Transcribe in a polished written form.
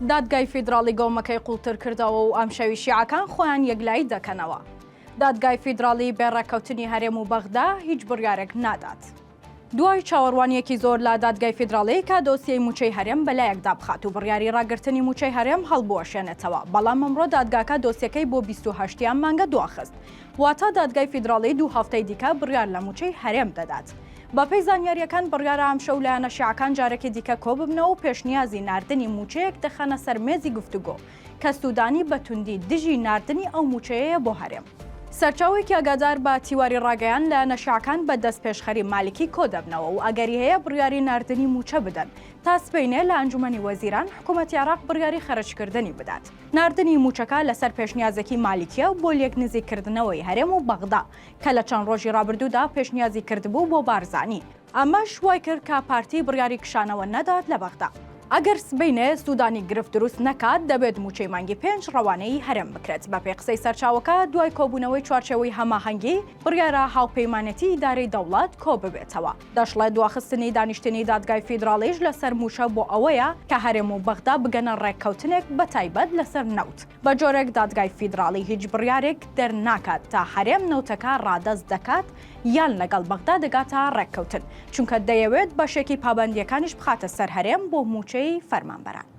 دادگای فیدراڵی گۆمەکەی قوڵتر کردەوە و ئەمشەوی شیعەکان خۆیان یەکلایی دەکەنەوە. دادگای فیدراڵی بێ ڕێککەوتنی هەرێم و بەغدا هیچ بڕیارێک نادات. دوای چاوەڕوانییەکی زۆر لە دادگای فیدراڵی کە دۆسیەی مووچەی هەرێم بەلایەکدا بخات و بڕیاری ڕاگرتنی مووچەی هەرێم هەڵبوەشێنێتەوە، بەڵام ئەمڕۆ دادگاکە دۆسیەکەی بۆ 28 ی ئەم مانگە دواخست. واتە دادگای فیدراڵی دوو هەفتەی دیکە بڕیار لە مووچەی هەرێم دەدات. بەپێی زانیارییەکان بڕیارە ئەمشەو لایەنە شیعەکان جارێکی دیکە کۆببنەوە و پێشنیازی ناردنی مووچەیەک دەخەنە سەر مێزی گفتوگۆ. کە سودانی بە توندی دژی ناردنی ئەو مووچەیەیە بۆ هەرێم. سەرچاوەیەکی ئاگادار بە تیواری ڕاگەیاند، لایەنە شیعەکان بە دەستپێشخەری مالکی کۆدەبنەوە و ئەگەری هەیە بڕیاری ناردنی مووچە بدەن تا سبەینێ لە ئەنجومەنی وەزیران حکومەتی عێراق بڕیاری خەرجکردنی بدات. ناردنی مووچەکە لەسەر پێشنیازێکی مالیکییە بۆ لێکنزیککردنەوەی هەرێم و بەغدا کە لە چەند ڕۆژی ڕابردوودا پێشنیازی کردبوو بۆ بارزانی. ئەمەش وایکرد کە پارتی بڕیاری کشانەوە نەدات لە بەغدا. ئەگەر سبەینێ سودانی گرفت دروست نەکات، دەبێت مووچەی مانگی پێنج ڕەوانەی هەرێم بکرێت. بەپێی قسەی سەرچاوەکە، دوای کۆبوونەوەی چوارچێوەی هەماهەنگی، بڕیارە هاوپەیمانێتی ئیدارەی دەوڵەت کۆببێتەوە. دەشڵێت دواخستنی دانیشتنی دادگای فیدراڵیش لەسەر مووچە بۆ ئەوەیە کە هەرێم و بەغدا بگەنە ڕێککەوتنێک بەتایبەت لەسەر نەوت. بە جۆرێک دادگای فیدراڵی هیچ بڕیارێک دەرناکات تا هەرێم نەوتەکە ڕادەست دەکات یان لەگەڵ بەغدا دەگاتە ڕێککەوتن، چونکە دەیەوێت بەشێکی پابەندییەکانیش بخاتە سەر هەرێم بۆ مووچەی فەرمانبەران.